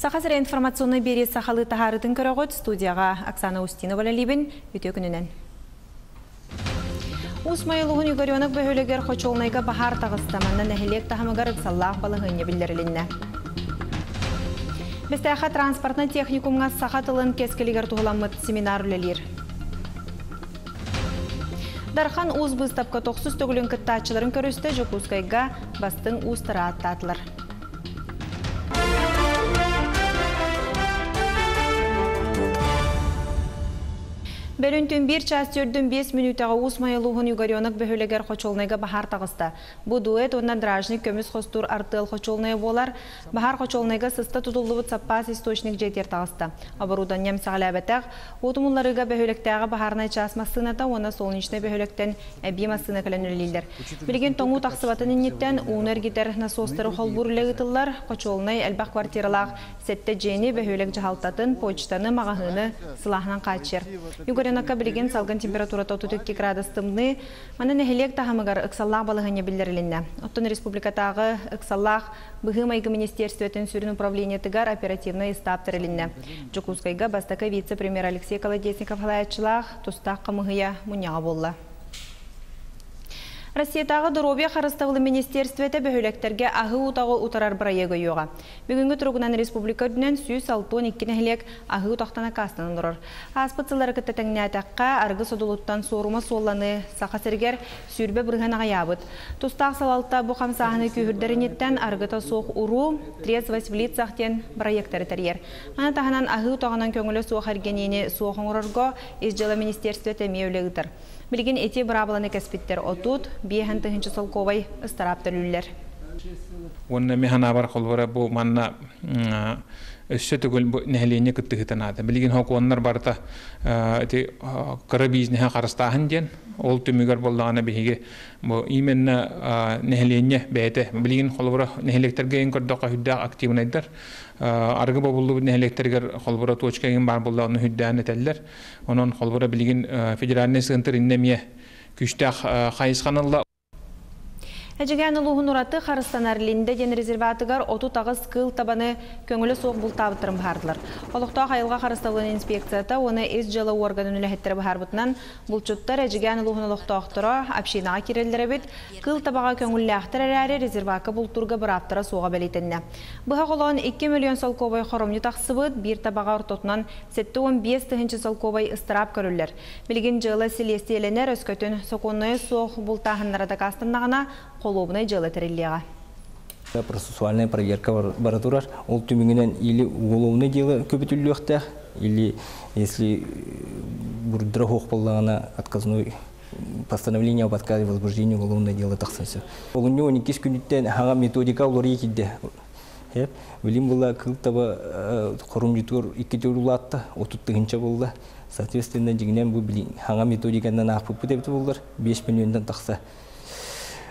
Саха сирэ информационнай биэрии сахалыы таһаарыытын көрөҕүт. Студияҕа Оксана Устинова үлэлиибин. Үтүө күнүнэн. Уус Майылуһун Югоренок бөһүөлэгэр хочуолунайга баһаар таҕыста. Манна нэһилиэк таһымыгар ыксаллаах балаһыанньа биллэрилиннэ. Бэстээхэ транспортнай техникумҥа саха тылын кэскилигэр туһуламмыт семинар үлэлиир. Дархан Уус быыстапка тохсус төгүлүн кыттааччыларын көрүстэ Дьокуускайга бастыҥ уустары ааттаатылар. Бөрүн түн 1 час 4-5 мүнүүтэҕэ Уус Майа улууһун Югоренок бөһүөлэгэр хочуолунайга баһаар таҕыста. Бу дуэт уонна Дражник көмүс хостуур артыал хочуолунайа буолар. Баһаар хочуолунайга сыста тутуллубут саппаас источник дьиэтигэр таҕыста. Оборудование эмсэҕэлээбэтэх. Уот умулларыыга бөһүөлэктээҕи баһаарынай чаас массыыната уонна Солнечнай бөһүөлэктэн эбии массыына кэлэн үлэлииллэр. Билигин тоҥуу тахсыбатын инниттэн ууну эргитэр насостары холбуур үлэ ыытыллар. Хочуолунай элбэх квартиралаах сэттэ дьиэни, бөһүөлэк дьаһалтатын, почтаны, маҕаһыыны сылааһынан хааччыйар. Югоренокка билигин салгын температурата 32 градус тымныы. Маны нэһилиэк таһымыгар ыксаллаах балаһыанньа биллэрилиннэ. Оттон республикатааҕы ыксаллаах Быһыы-майгы министиэрстибэтин сүрүн управлениетыгар оперативнай ыстаап тэрилиннэ. Дьокуускайга бастакы вице-премьер Алексей Колодезников салайааччылаах тустаах хамыыһыйа мунньаҕа буолла. Россиятааҕы доруобуйа харыстабылын министиэрстибэтэ бөһүөлэктэргэ аһыы утаҕы утарар бырайыак өйүөҕэ. Бүгүҥҥү туругунан республика үрдүнэн 162 нэһилиэк аһыы утахтан аккаастанан олорор. Ааспыт сыллары кытта тэҥнээтэххэ, арыгы содулуттан суорума суолланыы Саха сиригэр 20% аҕыйаабыт. Тустаах салалта бу хамсааһыны күүһүрдэр инниттэн арыгыта суох уруу, трезвость в лицах диэн бырайыактары тэрийэр. Маны таһынан аһыы утаҕынан көҥүлэ суох эргэниини суох оҥорорго Ис дьыала министиэрстибэтэ эмиэ үлэ ыытар. Билигин ити быраабыланы кэспиттэр 35 тыһыынча солкуобай ыстараап төлүүллэр. Уонна мин санаабар холобура бу манна өссө төгүл бу нэһилиэнньэ кыттыһыыта наада. Билигин хокуоннар барыта ити кыра бизнеһи харыстааһын диэн ол түмүгэр буоллаҕына биһиги бу именно нэһилиэнньэ бэйэтэ билигин холобура нэһилиэктэргэ эн көрдөххө сүрдээх активнайдар арыгы бобуллубут нэһилиэктэригэр холобура точка эҥин баар буоллаҕына сүрдээн этэллэр онон холобура билигин федеральный центр иннэ эмиэ күүстээх хайысханы ылла. Эдьигээн улууһун ураты харыстанар Линдэ диэн резерватыгар 38 кыыл табаны көҥүлэ суох бултаабыттарын быһаардылар. Олохтоох айылҕа харыстабылын инспекцията уонна ис дьыала уорганын үлэһиттэрэ быһаарбытынан, булчуттар Эдьигээн улууһун олохтоохторо общинаҕа киирэллэр эбит. Кыыл табаҕа көҥүллээхтэр эрээри резервакка бултуурга бырааптара суоҕа бэлиэтэннэ. Быһа холоон 2 миллион солкуобай хоромньу тахсыбыт, биир табаҕа ортотунан 75 тыһыынча солкуобай ыстараап көрүллэр. Билигин дьыала силиэстийэлэнэр, өскөтүн сокуоннайа суох бултааһыннара дакаастаннаҕына, холуобунай дьыала тэриллиэҕэ. Процессуальная проверка бара турар. Ол түмүгүнэн или уголовное дело көбүтүллүөхтээх, или если бурдура суох буоллаҕына отказной постановление об отказе возбуждения уголовное дело тахсан сөп. Олунньу 12 күнүттэн хаҥа методика уларыйа киирдэ. Билим була кыл таба хорумдьутугар икки төгүл улаатта, 30 тыһыынча буолла. Соответственно, дьиҥинэн бу хаҥа методиканан аахпыппыт эбит буоллар, 5 миллионтан тахса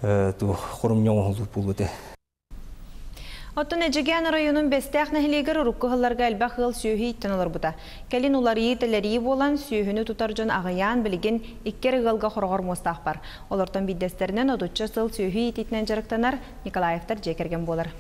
хорумньу оҥоһуллубут буолуо этэ. Оттон Эдьигээн оройуонун Бэстээх нэһилиэгэр урукку сылларга элбэх ыал сүөһү ииттэн олорбута. Кэлин уларыйыы-тэлэрийии буолан, сүөһүнү тутар дьон аҕыйаан, билигин икки эрэ ыалга хороҕор муостаах бар. Олортон биирдэстэринэн отучча сыл сүөһү иитиитинэн дьарыктанар Николаевтар дьиэ кэргэн буолар.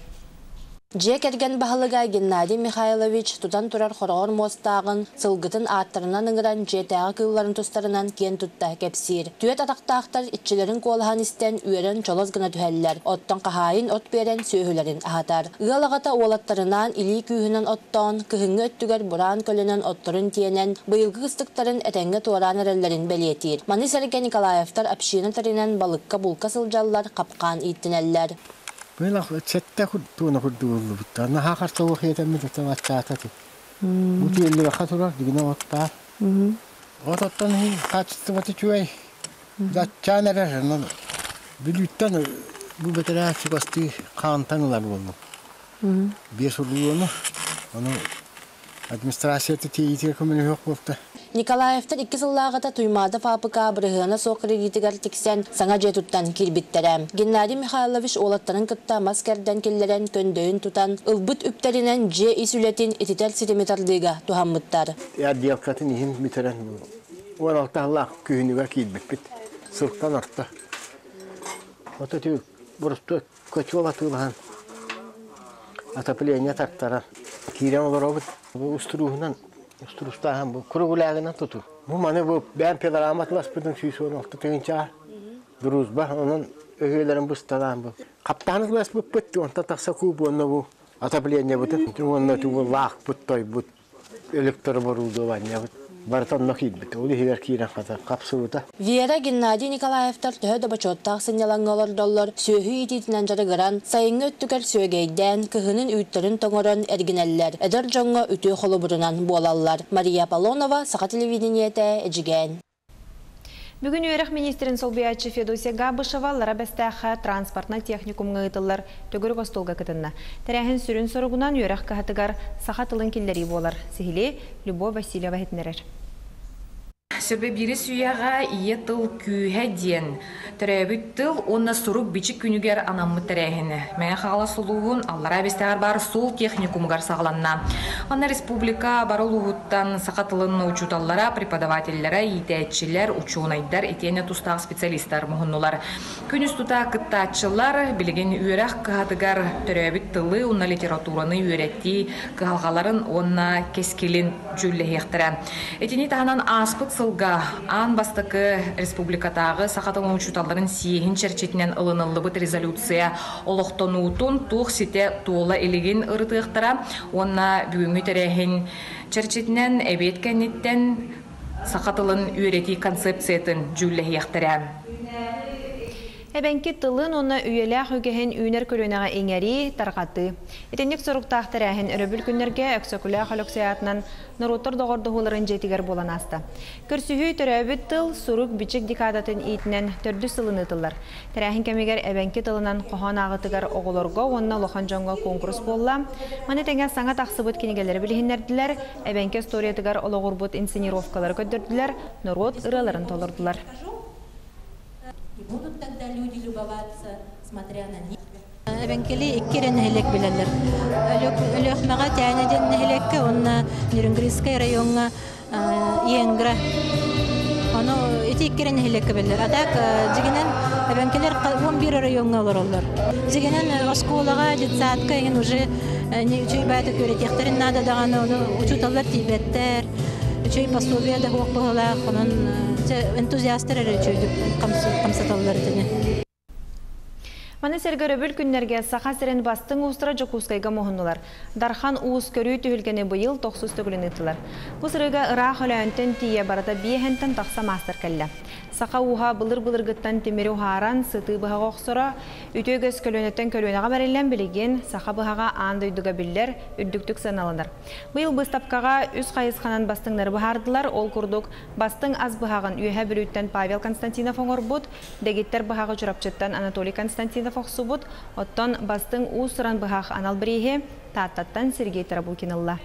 Дьиэ кэргэн баһылыга Геннадий Михайлович тутан турар хороҕор муостааҕын, сылгытын ааттарынан ыҥыран дьиэтээҕи кыылларын тустарынан киэн тутта кэпсиир. Түөрт атахтаахтар иччилэрин куолаһан истэн, үөрэн чолос гына түһэллэр, оттон хаһаайын от биэрэн сүөһүлэрин аһатар. Ыал аҕата уолаттарынаан илии күүһүнэн оттоон, кыһыҥҥы өттүгэр бураан көлөнөн отторун тиэнэн, быйылгы кыстыктарын этэҥҥэ туораан эрэллэрин бэлиэтиир. Маны сэргэ Николаевтар община тэринэн балыкка-булка сылдьаллар, хапкаан ииттинэллэр. Быйыл сэттэ туона курдук ыллыбыттар. Наһаа харчылык иэтэммит отон аччаата ти. Бу тиэллибэххэ турар, дигинэ от баар. От оттон иһин хаачыстыбата үчүгэй. Даччаан эрэр, онон Бүлүүттэн бу бэтэрээ чугастыы хаантан ылар буоллум. Биэс урулуону, ону администрацията тиийиитигэр көмөлөһүөх буолта. Николаевтар икки сыллааҕыта Туймаада ФАПК бырыһыана суох кредитигэр тиксэн, саҥа дьиэ туттан киирбиттэрэ. Геннадий Михайлович уолаттарын кытта мас кэрдэн киллэрэн, көндөйүн тутан, ылбыт үптэринэн дьиэ ис үлэтин ититэр ситими тардыыга туһаммыттар. Отделкатын иһин бүтэрэн 16 сыллаах күһүнүгэр киирбиппит. Сылтан орто. Ото боростуой котел атыылаһан отопление тартаран. Киирэн олоробут. Бу устурууһунан, устуруустааһын бу куругулаагынан тутуу. Бу маны бу бэйэм пилорама атласпытын 116 тыһыынчаҕа дружба, онон өһүөлэрин бысталаан бу. Хаптаан атласпыппыт, онтон тахса куб уонна бу отоплениебытын уонна тугу лаахпыт, тойбут электроборудованиебыт барыта онно киирбит. Ол иһигэр киирэн хата хапсыбыта. Вера, Геннадий Николаевтар төһө да бочуоттаах сынньалаҥҥа олордоллор, сүөһү иитиитинэн дьарыгыран, сайыҥҥы өттүгэр сүөгэйдээн, кыһынын үүттэрин тоҥорон эргинэллэр, эдэр дьоҥҥо үтүө холобурунан буолаллар. Мария Аполлонова, Саха телевидениетэ, Эдьигээн. Бүгүн үөрэх министрин солбуйааччы Федосия Габышева Лара Бэстээххэ транспортнай техникумҥа ыытыллар төгүрүк остуолга кытынна. Тэрээһин сүрүн соругунан үөрэх кыһатыгар саха тылын киллэрии буолар. Сиһилии Любовь Васильева иһитиннэрэр. Сөбө биирис үйэҕэ ийэ тыл күүһэ диэн төрөөбүт тыл уонна сурук-бичик күнүгэр анаммыт тэрээһини Мэҥэ Хаҥалас улууһун Аллараа Бэстээҕэр баар суол техникумугар саҕаланна. Манна республика бары улууһуттан саха тылын учууталлара, преподавателлэрэ, иитээччилэр, учуонайдар итиэннэ тустаах специалистар муһуннулар. Күнүс тута кыттааччылар билигин үөрэх кыһатыгар төрөөбүт тылы уонна литератураны үөрэтии кыһалҕаларын уонна кэскилин дьүүллэһиэхтэрэ. Итини таһынан ааспыт сылга аан бастакы республикатааҕы саха тылын учууталларын съеһин чэрчитинэн ылыныллыбыт резолюция олохтонуутун туох ситэ туола илигин ырытыахтара уонна бүгүҥҥү тэрээһин чэрчитинэн эбиэт кэнниттэн саха тылын үөрэтии концепциятын дьүүллэһиэхтэрэ. Эбэҥки тылын уонна үйэлээх үгэһин үүнэр көлүөнэҕэ иҥэрии, тарҕатыы. Итинник соруктаах тэрээһин өрөбүл күннэргэ Өксөкүлээх Өлөксөй аатынан норуоттар доҕордоһууларын дьиэтигэр буолан ааста. Көрсүһүү төрөөбүт тыл, сурук-бичик декадатын иитинэн төрдүс сылын ыытыллар. Тэрээһин кэмигэр эбэҥки тылынан хоһоон ааҕытыгар оҕолорго уонна улахан дьоҥҥо куонкурус буолла. Маны тэҥэ саҥа тахсыбыт кинигэлэри билиһиннэрдилэр, эбэҥки историятыгар олоҕурбут инсценировкалары көрдөрдүлэр, норуот ырыаларын толордулар. И будут тогда люди любоваться, смотря на них. Эбэҥкили икки эрэ нэһилиэк билэллэр. Өлүөхмэҕэ Тээнэ диэн нэһилиэккэ уонна Нерюнгринскай райоҥҥа Иенгра. Ону ити икки эрэ нэһилиэккэ билэллэр. А так дьигинэн эбэҥкилэр 11 райоҥҥа олороллор. Дьигинэн оскуолаҕа, детсадка эҥин уже үчүгэй баайта күөрэтиэхтэрин наада даҕаны, ону учууталлар тиийбэттэр. Үчүгэй пособие да суох быһыылаах, онон энтузиастар эрэ үчүгэйдик хамсаталлар итини. Маны сэргэ өрөбүл күннэргэ Саха сирин бастыҥ уустара Дьокуускайга муһуннулар. Дархан уус көрүү түһүлгэни быйыл тохсус төгүлүн ыыттылар. Бу сырыыга ыраах Өлөөнтөн тиийэ барыта биэһэнтэн тахса маастар кэллэ. Саха ууһа былыр-былыргыттан тимири уһааран, сытыы быһаҕы охсоро, үтүө үгэс көлүөнэттэн көлүөнэҕэ бэриллэн билигин саха быһаҕа аан дойдуга биллэр, үрдүктүк сыаналанар. Быйыл быыстапкаҕа үс хайысханан бастыҥнары быһаардылар. Ол курдук, бастыҥ ас быһаҕын Үөһээ Бүлүүттэн Павел Константинов оҥорбут, дэгиттэр быһаҕы Чурапчыттан Анатолий Константинов охсубут, оттон бастыҥ уус-уран быһах анал бирииһи Тааттаттан Сергей Тарабукин ылла.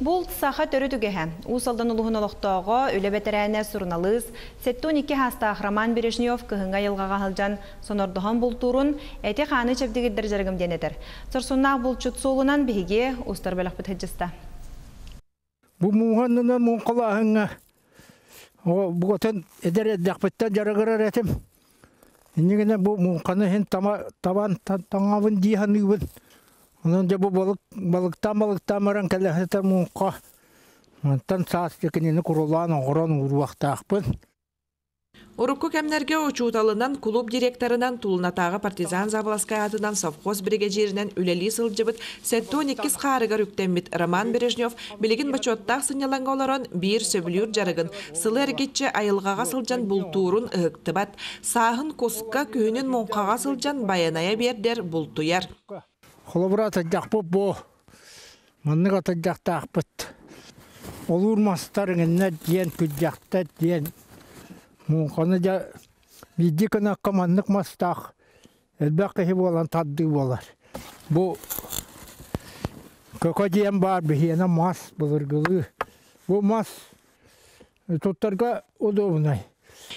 Булт саха төрүт үгэһэ. Уус Алдан улууһун олохтооҕо, үлэ бэтэрээнэ, суруналыыс, 72 саастаах Роман Бережнев кыһыҥҥы айылҕаҕа сылдьан сонордоһон бултуурун, эти-хааны чэбдигирдэр дьарыгым диэн этэр. Сорсуннаах булчут суолунан биһиги устар бөлөхпүт сылдьыста. Бу мууһаннынан муҥхалааһыҥҥа бугатын эдэр эрдэхпиттэн дьарыгырар этим. Иннигинэ бу муҥханы иһин тама табан таҥабын дии саныыбын. Онон дьэ бу балык балыктаан балыктаан баран кэлэ сытар муҥха. Мантан саас кинини курулаан оҥорон ууруохтаахпын. Урукку кэмнэргэ учууталынан, кулууп директорынан, Тулунатааҕы партизан Заболоцкай аатынан совхоз биригэдьииринэн үлэлии сылдьыбыт 72 хаарыгар үктэммит Роман Бережнев билигин бочуоттаах сынньалаҥҥа олорон биир сөбүлүүр дьарыгын сылы эргиччи айылҕаҕа сылдьан бултуурун ыһыктыбат, сааһын куска, күһүнүн муҥхаҕа сылдьан байанайа биэрдэр бултуйар. Холобура атырдьахпыт бу маннык атырдьахтаахпыт. Олуур мастар иҥиннэр диэн, күрдьэхтэр диэн муҥханы дьэ биирдии кынакка маннык мастаах элбэх киһи буолан тардыы буолар. Бу көкө диэн баар биһиэнэ мас былыргылыы. Бу мас туттарга удобнай.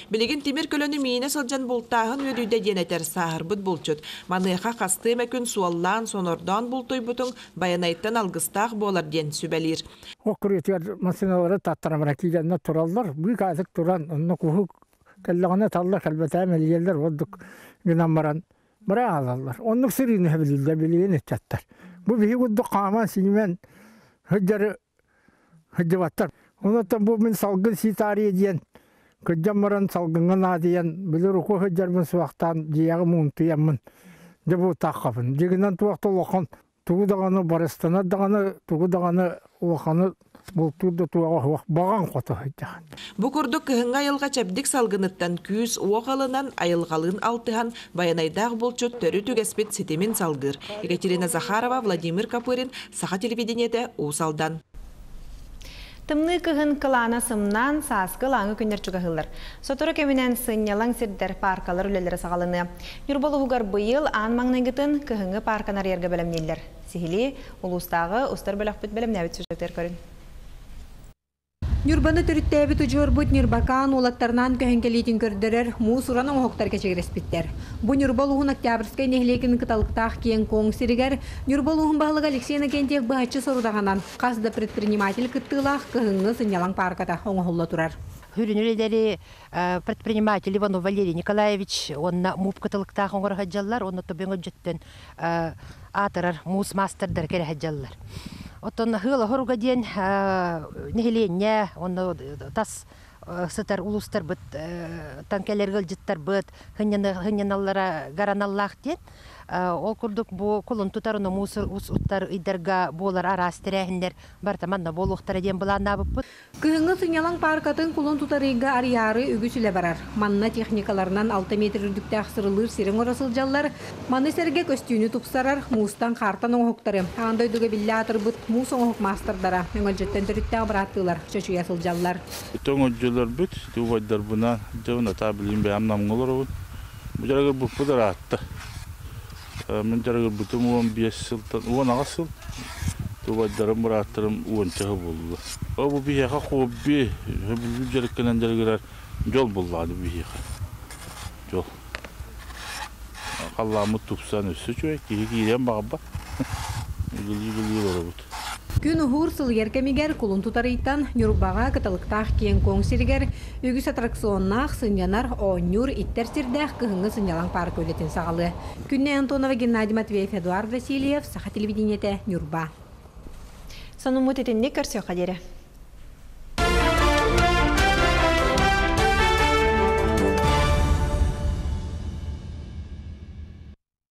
Билигин тимир көлөнү миинэ сылдьан бултааһын үөдүйдэ диэн этэр сааһырбыт булчут. Маныаха хастыы эмэ күн суоллаан, сонордоон бултуйбутуҥ Байанайтан алгыстаах буолар диэн сүбэлиир. Оккуруутугар массыыналары таттарабара киирэннэр тураллар. Быыкаатык туран онно куһу Кэллэҕинэ таллар, кэлбэтээ мэлийэллэр ордук гынан баран бара аалаллар. Оннук сырыыны сөбүлүүллэр билигин ыччаттар. Бу биһи курдук хааман сиимэн сылдьары сылдьыбаттар. Онон бу мин салгын сии таарыйа диэн кырдьан баран салгыҥҥа наадыйан били руку сылдьарбын суохтаан дьиэҕэ муунтуйаммын дьэ бу тааххапын. Дьигинэн туох да улахан тугу даҕаны барыстанар даҕаны тугу даҕаны улаханы бултуур да туоҕа суох баҕаҥ хоту сылдьаҕын. Бу курдук кыһыҥҥы айылҕа чэбдик салгыныттан күүс-уох ылынан, айылҕалыын алтыһан, байанайдаах булчут төрүт үгэспит ситимин салгыыр. Екатерина Захарова, Владимир Копырин, Саха телевидениетэ, Уус Алдан. Тымныы кыһын кылаана сымнаан, сааскы ылааҥы күннэр чугаһыыллар. Сотору кэминэн сынньалаҥ сирдэр, пааркалар үлэлэрэ саҕаланыа. Ньурба улууһугар быйыл аан маҥнайгытын кыһыҥҥы паарканы арыйарга бэлэмнииллэр. Сиһилии улуустааҕы устар бөлөхпүт бэлэмнээбит сюжетыгар көрүн. Ньурбаны төрүттээбит удьуорбут Ньурбакаан уолаттарынаан көһөн кэлиитин көрдөрөр муус-уран оҥоһуктар кэчигирэспиттэр. Бу Ньурба улууһун Октябрьскай нэһилиэгин кыталыктаах киэҥ-куоҥ сиригэр Ньурба улууһун баһылыга Алексей Иннокентьев быһаччы сорудаҕынан хас да предприниматель кыттыылаах кыһыҥҥы сынньалаҥ паарката оҥоһулла турар. Хүрүн үлэлэри предприниматель Иванов Валерий Николаевич уонна МУП кытылыктаах оҥоро сылдьаллар уонна тобөҥ өдьөттөн аатырар муус маастардары кэрэ сылдьаллар. Оттон ыал оһоруга диэн нэһилиэнньэ уонна тас сытар улуустарбыт тан кэлэр ыалдьыттарбыт сынньаналлара гараналлаах диэн ол курдук бу кулун тутар муус уттар ыйдарга буолар араас тэрээһиннэр барыта манна буолуохтара диэн былааннаабыппыт. Кыһыҥҥы сынньалаҥ пааркатын кулун тутар ыйга арыйаары үгүс үлэ барар. Манна техникаларынан 6 метр үрдүктээх сырылыыр сири оҥоро сылдьаллар. Маны сэргэ көстүүнү тупсарар, муустан хаартан оҥоһуктары, аан дойдуга биллэ аатырбыт муус оҥоһук маастардара Өҥөлдьөттөн төрүттээх бырааттыылар чочуйа сылдьаллар. Өҥөлдьөлөрбүт, убайдарбынан, дьэ ата билим бэйэм Намҥа олоробун. Бу дьарыгырбыппыт ыраатта. Мин дьарыгырбытым 15 сылтан, 18 сыл. Убайдарым, бырааттарым уонча сыл буоллулар. Ол бу биһиэхэ хобби, сөбүлүүр дьарыккынан дьарыгырар дьол буллаҕа биһиэхэ. Дьол. Халлааммыт тупсан өссө үчүгэй, киһи киириэн баҕарбат. Үлэлии-үлэлии олоробут. Күн уһуур сылыйар кэмигэр кулун тутар ыйтан Ньурбаҕа кыталыктаах киэҥ-куоҥ сиригэр үгүс аттракционнаах, сынньанар, оонньуур, иттэр сирдээх кыһыҥҥы сынньалаҥ паарка үлэтин саҕалыа. Күннэй Антонова, Геннадий Матвеев, Эдуард Васильев, Саха телевидениетэ, Ньурба. Сонуммут итинник көрсүөххэ диэри.